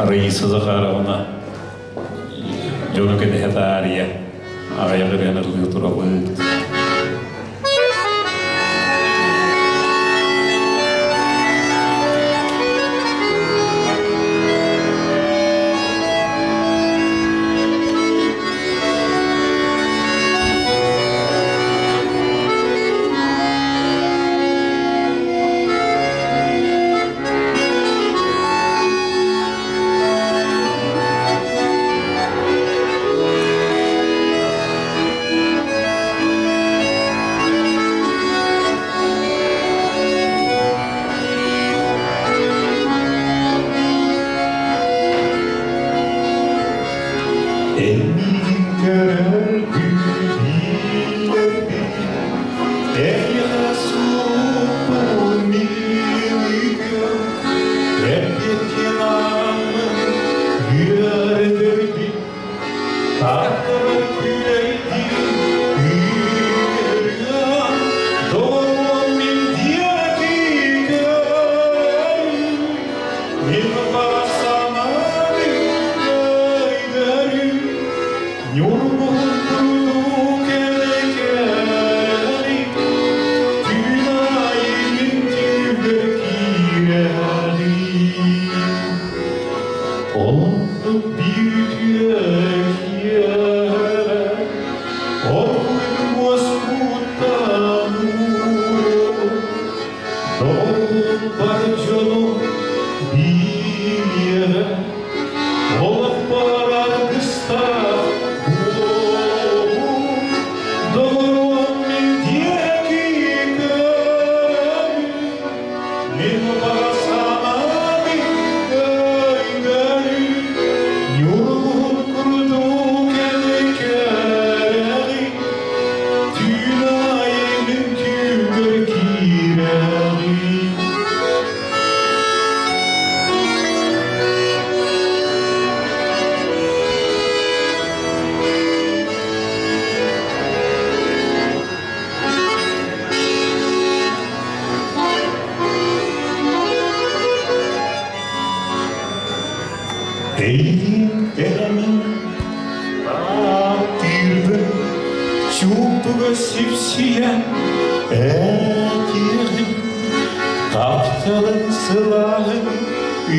Раиса Захаровна дьону кэтэһэ таарыйа аҕыйах ырыаны ыллыы турабыт. Эйигин көрөргүн билэрбин, Эйиэхэ суоппун милыгым, Эппиэттиэн ааммын үөрдэрбин, Таптабар күлэйдиин үөрүөм, Доруом мин диэки көрүм, Мин баҕа санаабын өйдөрүм, Ньургуһун курдук элэкэри, Түүн аайы мин түүлбэр киирэри. Оннук биир үтүө киэһэ, Оргуйдум уоскуттан уурун, Доҕорум бар дьону биириэҕэ, Олохпор аргыстаах буолуум, Доҕоруом мин диэки көрүҥ, Мин баҕа санаабын өйдөрүм, Ньургуһун курдук элэкэрэҕин, Түүн аайы мин түүлбэр киирэҕин. Эйигин эһэмин таптыырбын чуумпуга сипсийэн этиэҕим тапталын сылааһын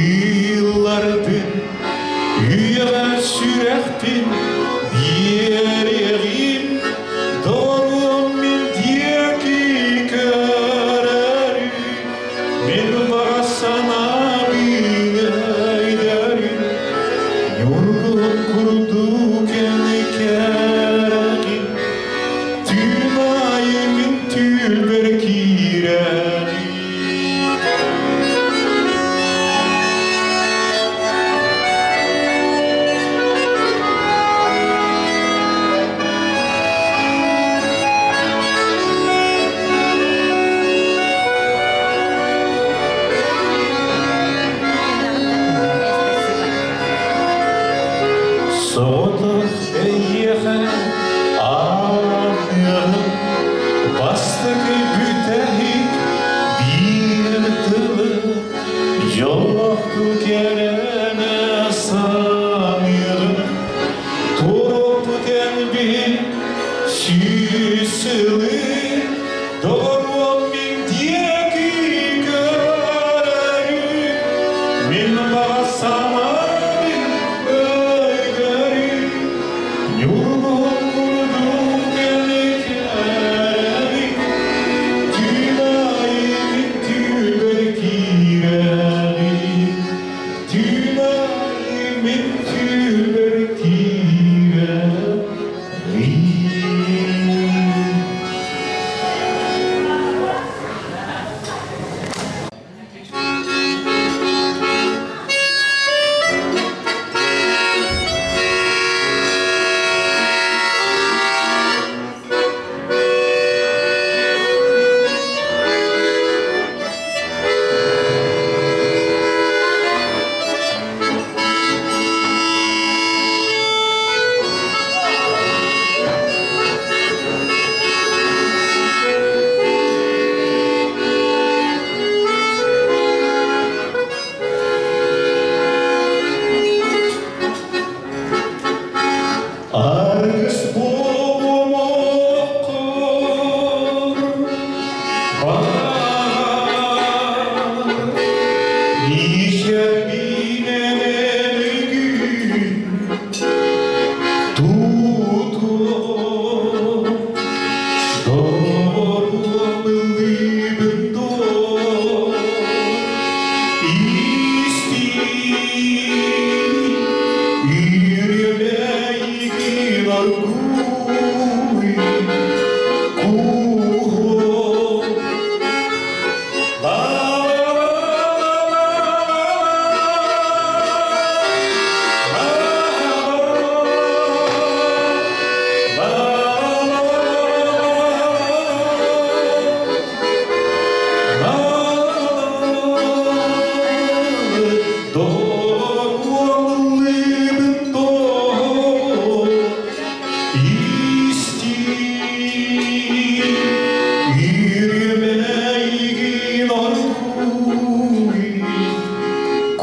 ыыллардын үйэҕэ сүрэхпин биэриэҕим доруом мин диэки көрөрүм Мин баҕа санаабын өйдөрүм, Ньургун курдук элэкэрэҕин, Түүн аайы мин түүлбэр киирэҕин.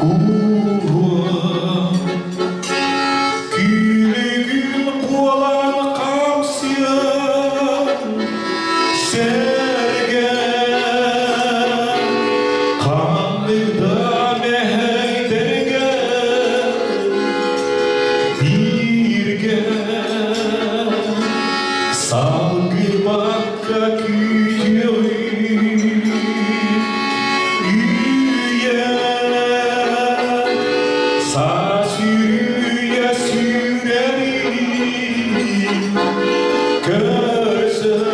Кууһуом Күүлүгүн куолаан хаамсыам Сэргэ Ханнык да мэһэйдэргэ Бииргэ Салгыбакка күүтүөҕүм Үйэ Саас үрүйэ сүүрэрин көрсөн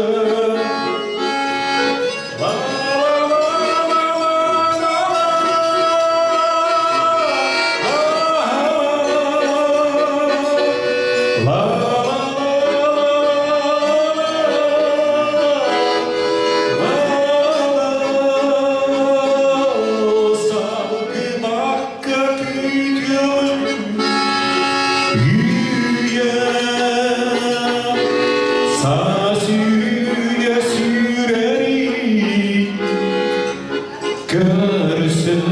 Сүүрэ сүүрэри көрсөн.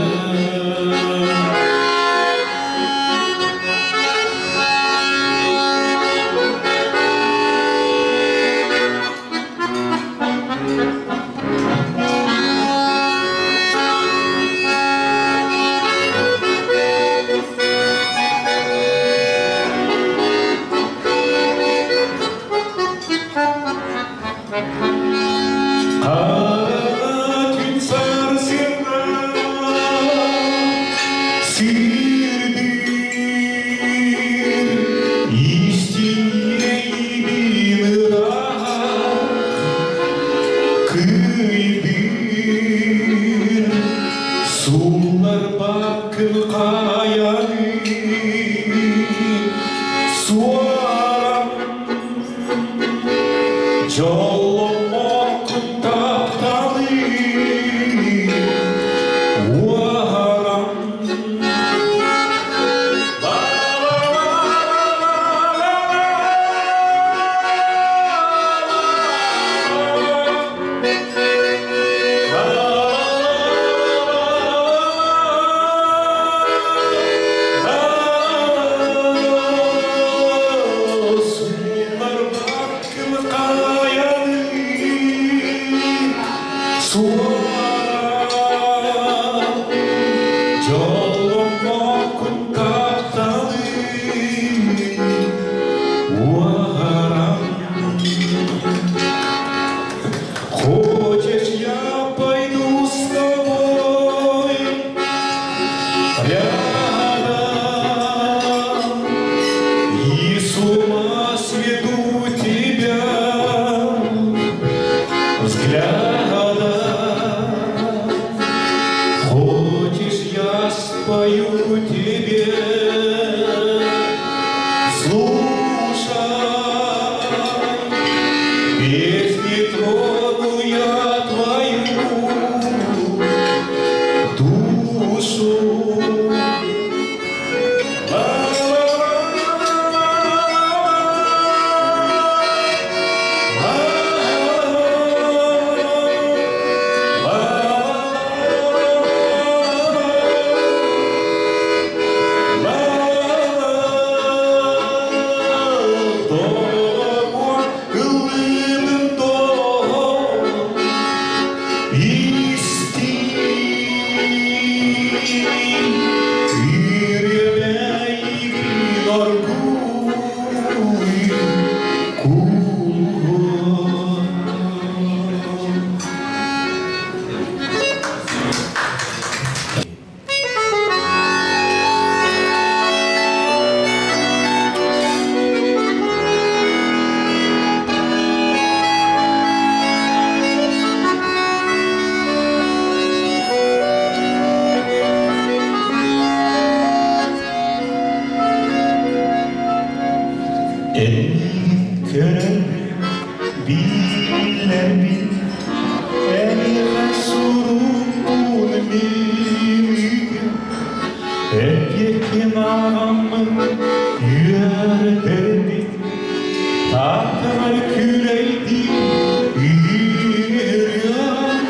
Хара күн сарсыҥҥа сирдиир истиҥ ыраах кыйдыыр суулларбаккын хайаны суоран Дьолломмоккун тапталы уоһаран. Дьолломмоккун тапталы уоһаран. Хочешь, я пойду с тобой рядом и с ума сведу тебя взглядом. Хочешь, я спою тебе, слушай, песни трону я твою душу. Эн көрөн биллэрбин Эйиэхэ сурукпун миигин Эппиэккин ааҕаммын үөрдэрбин Таатталар күрэйдии үөрүөм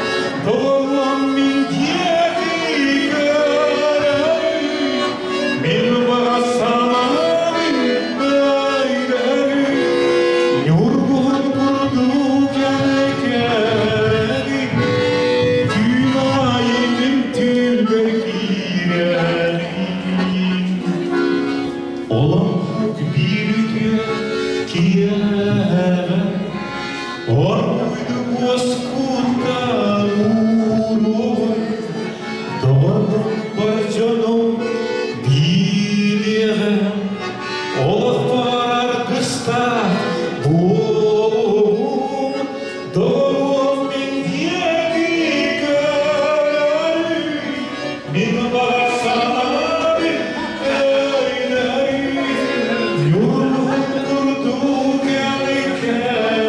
Доҕорум мин диэки көрөйүн. Киэһэҕэ оргууйдук уоскутан ууруоҕун, доҕорбун бар дьонум биириэҕэ, олохпор аргыстаах буолуоҕум, доҕоруом мин диэки көрөрүй, мин баҕар санаабын өйдөй, ньургун курдук элэккэй,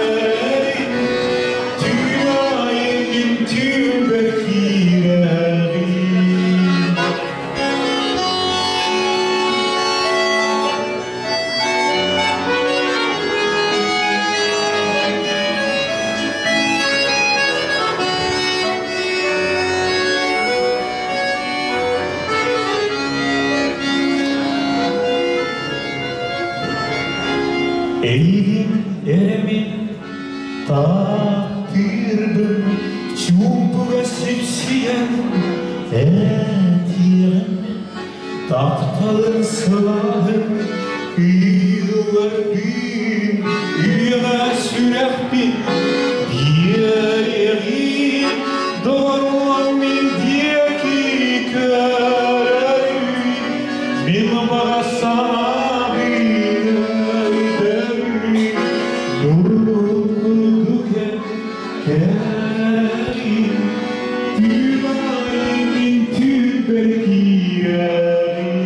түүн аайы мин түүнбэр киирэҕин. Эйигин эрэмин таптыырбын чуумпуга сипсийэн этиэҕим тапталын сылааһын ыылларбын үйэҕэ сүрэхпин биэриэҕим доҕоруом мин диэки көрөрүй мин баҕа санаабын өйдөрүй нурлуһун курдук кэрин түүн аайы мин түүнбэр киирэҕин.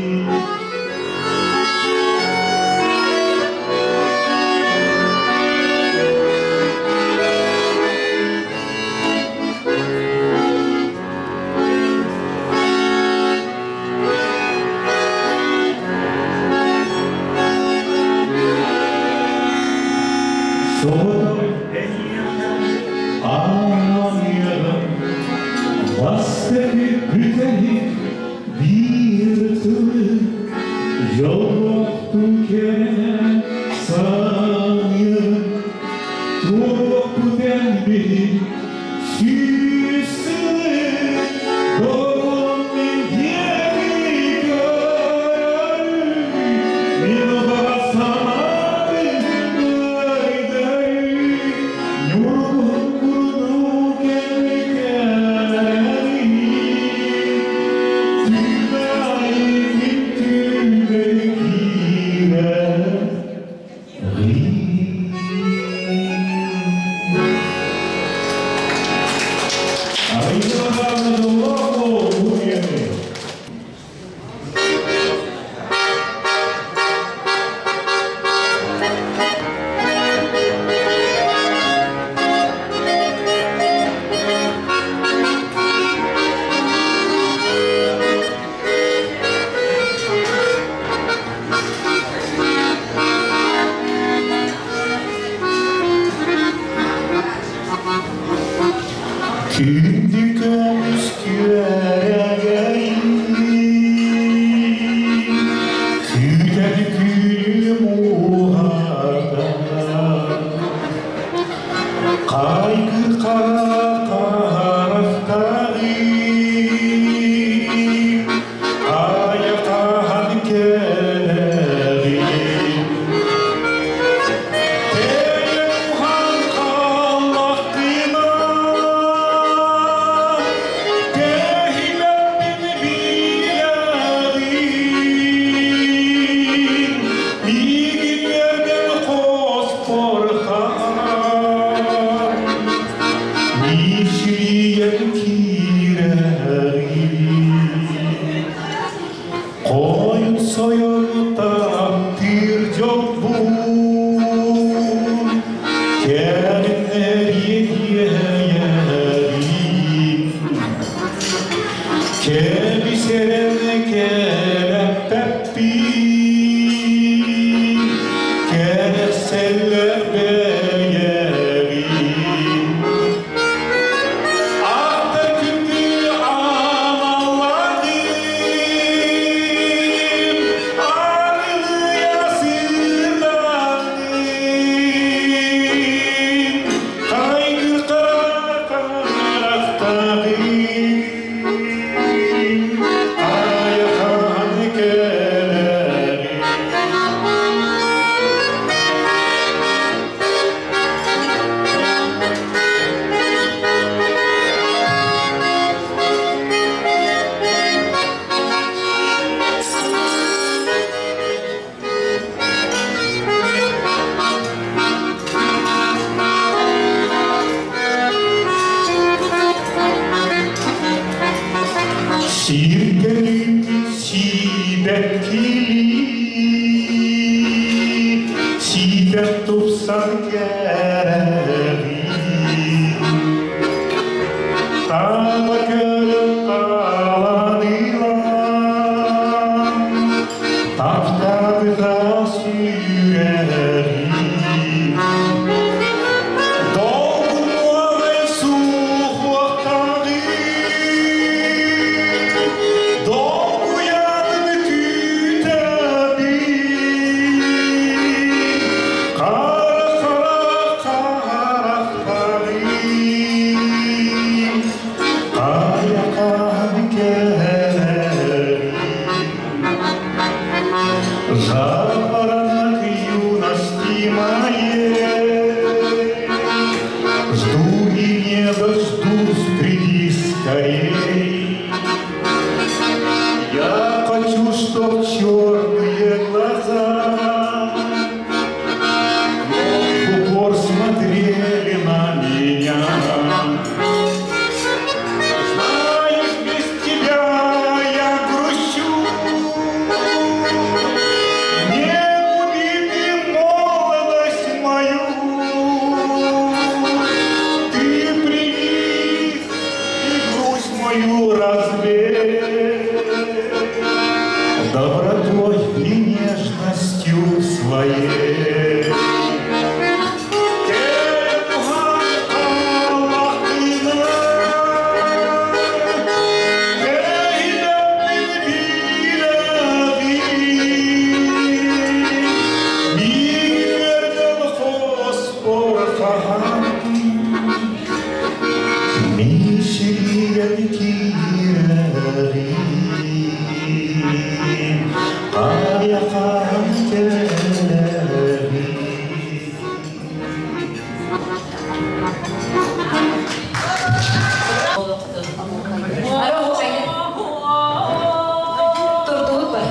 Соҕотох аамыйаҕым бастакы бүтэһик биир тылы дьоллоохтуу кэрэ саныаҕым туруохпут эн биһи сүүс сылы доҕорум мин диэки көрөрүй мин баҕа санаабын өйдөй ньургуһун курдук элэккэй түүнэйи мин түүнэй киирэр. Күндү көмүс күөрэгэйим, күүтэр күнүм уһаата. Хайгы хара харахтарым, хайа хаһан кэлэрим. Тэйэ уһан хааллахтына, кэһилэппин билэҕин, миигин үөрдэн хоспор хаан, мичилийэн киирэҕин. Хойут сойон таптыыр дьолбун, кэлиннэриэ диэйэбин. Кэбисэрэн кэлэппэппин, кэрэхсэллэр бэйэбин. Ахтар күндү аналларым, тупсан кэрэҕин. Таба көлүн хааланыылаан, таптаабыта сүрэҕин. Долгунуоҕай суохуохтааҕый, долгуйаатын күүтэбин. Хара-хара харахтарым, хайахан кэлэрим. Жаворонок юности моей, Жду и не дождусь, приди скорей. Я хочу, чтоб черные глаза В упор смотрели на меня. Знаешь, без тебя я грущу. Не губи ты молодость мою. Ты приди и грусть мою развей добротой и нежностью своей. Турдубут бар.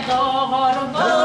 Доҕор.